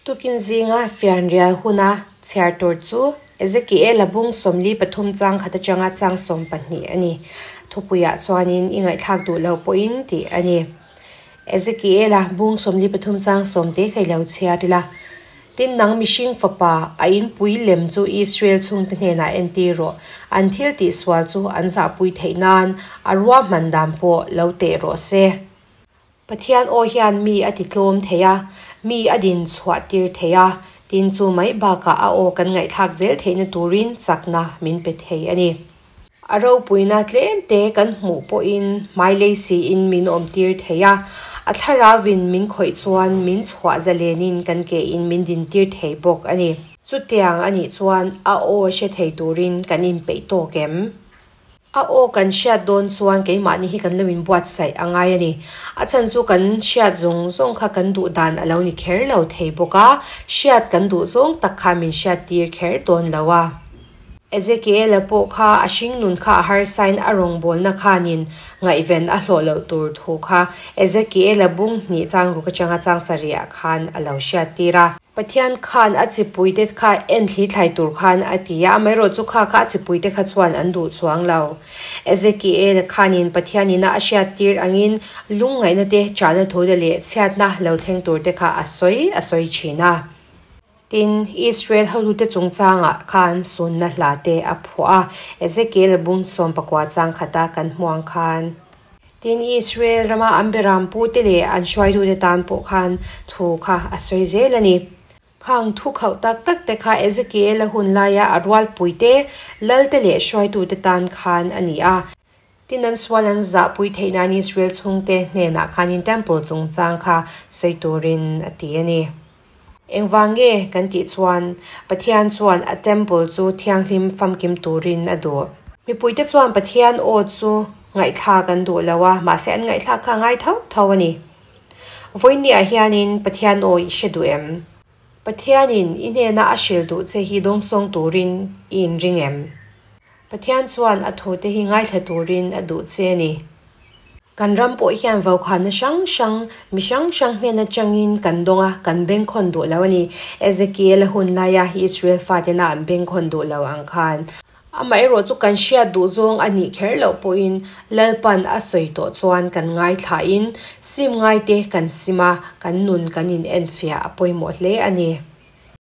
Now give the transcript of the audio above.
Tukin zinga fianrial huna chhiar tur chu Ezekiela bung 43 chang khat atanga chang 12 a ni. Thupuiah chuanin i ngaihthlak duh lo pawhin tih a ni. Ezekiela bung 43 chang 10 te kha i lo chhiar ila. Tin, nang mihring fapa, a inpui lem chu Israel chhungte hnenah entir rawh. An thil tihsual chu an zahpui theih nan a ruahman dan pawh lo teh rawh se. Pathian aw hian mi a titlawm thei a, mi a din chhuah tir thei a, tin chu mai bakah a aw kan ngaihthlak zel theihna turin chakna min pe thei a ni. A ropuina tlem te kan hmuh pawhin hmailei siin min awm tir thei a, a thlarauvin min khawih chuan min chhuah zalenin kan ke in min din tir thei bawk a ni. Chutiang a nih chuan a aw hre thei turin kan inpeih tawk em? A aw kan hriat dawn chuan keimahni hi kan lo inbuatsaih a ngai a ni. A chhan chu kan hriat zawng zawng kha kan duh dan a lo ni kher lo thei bawk a, hriat kan duh zawng tak kha min hriat tir kher dawn lo a. Ezekiela pawh kha a hringnun kha a harsain a rawngbawlna khanin ngaihven a hlawh loh tur thu kha Ezekiela bung hnih chang ruk atanga chang sarihah khan a lo hriat tir a. Pathian khan a chipuite kha en thli thlai tur khan a ti a, amaherawhchu kha kha a chipuite kha chuan an duh chuang lo. Ezekiel khanin Pathian ina a hriattir angin lungngaihna te, chahna thute leh chhiatna lo thleng turte kha a sawi a sawi thin a. Tin, Israel hotute chungchangah khan sunna hla te a phuah a, Ezekiel bung 19 chang khata kan hmuang khan. Tin, Israel rama an beram pute leh an hruaitute tan pawh khan thu kha a sawi zel a ni. Khang thu khauh tak tak te kha Ezekiel-a hun laia a rualpuite, lalte leh hruaitute tan khan a ni a. Tin, an sual an zahpui theih nan Israel chhungte hnenah khanin Temple chungchang kha sawi turin a ti a ni. Engvang nge kan tih chuan Pathian chuan a Temple chu thianghlim famkim turin a duh. Mipuite chuan Pathian aw chu ngaihthlak an duh lo a, mahse an ngaihthlak kha a ngai tho tho a ni. Vawiinniah hianin Pathian aw i hre duh em? Pathianin i hnena a hrilh duh che hi dawngsawng turin i inring em? Pathian chuan a thute hi ngaithla turin a duh che a ni. Kan ram pawh hian vaukhana hrang hrang, mi hrang hrang hnen atangin kan dawng a, kan bengkhawn duh lo a ni. Ezekiel-a hun laia Israel fatena an bengkhawn duh lo ang khan. Amaherawh chu kan hriat duh zawng a nih kher loh pawhin Lalpan a sawi tawh chuan kan ngaithlain sim ngaite kan sim a, kan nun kan inenfiah a pawimawh hle a ni.